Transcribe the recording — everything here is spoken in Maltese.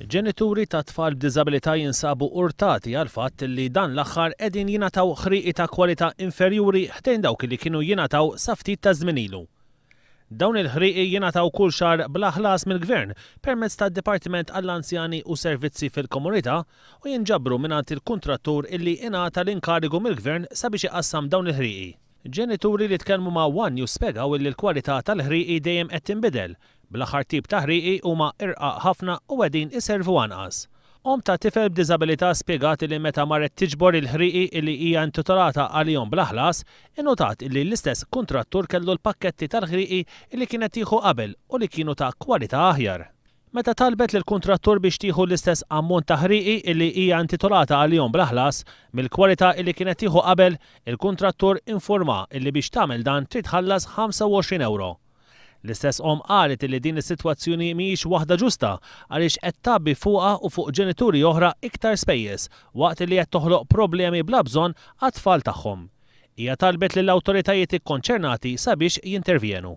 Ġenituri ta' tfal b'diżabilità jinsabu urtati għall-fatt li dan l-aħħar qegħdin jingħataw ħrieqi ta' kwalità inferjuri ħdejn dawk li kienu jingħataw sa ftit taż-żmien ilu. Dawn il-ħrieqi jingħataw kull xahar bla ħlas mill-Gvern permezz tad-Dipartiment għall-Anzjani u Servizzi fil-Komunità u jinġabru mingħand il-kuntrattur illi ingħata l-inkarigu mill-Gvern sabiex iqassam dawn il-ħrieqi. Ġenituri li tkellmu ma' one News spjegaw illi l-kwalità tal-ħrieqi dejjem qed tinbidel, bl-aħħar tip ta' ħrieqi huma irqaq ħafna u qegħdin iservu anqas. Omm ta' tifel b'diżabilità spjegat illi meta marret tiġbor il-ħrieqi illi hija intitolata għalihom bla ħlas, innutat illi l-istess kuntrattur kellu l-pakketti tal-ħrieqi illi kienet tieħu qabel u li kienu ta' kwalità aħjar. Meta talbet lill-kuntrattur biex tieħu l-istess ammont ta' ħrieqi illi hija intitolata għalihom bla ħlas, mill-kwalità illi kienet tieħu qabel, il-kuntrattur infurmaha illi biex tagħmel dan trid tħallas 25 ewro. L-istess omm qalet illi din is-sitwazzjoni mhijiex waħda ġusta għaliex qed tgħabbi fuqha u fuq ġenituri oħra iktar spejjeż waqt illi qed toħloq problemi bla bżonn għat-tfal tagħhom. Hija talbet lill-awtoritajiet ikkonċernati sabiex jintervjenu.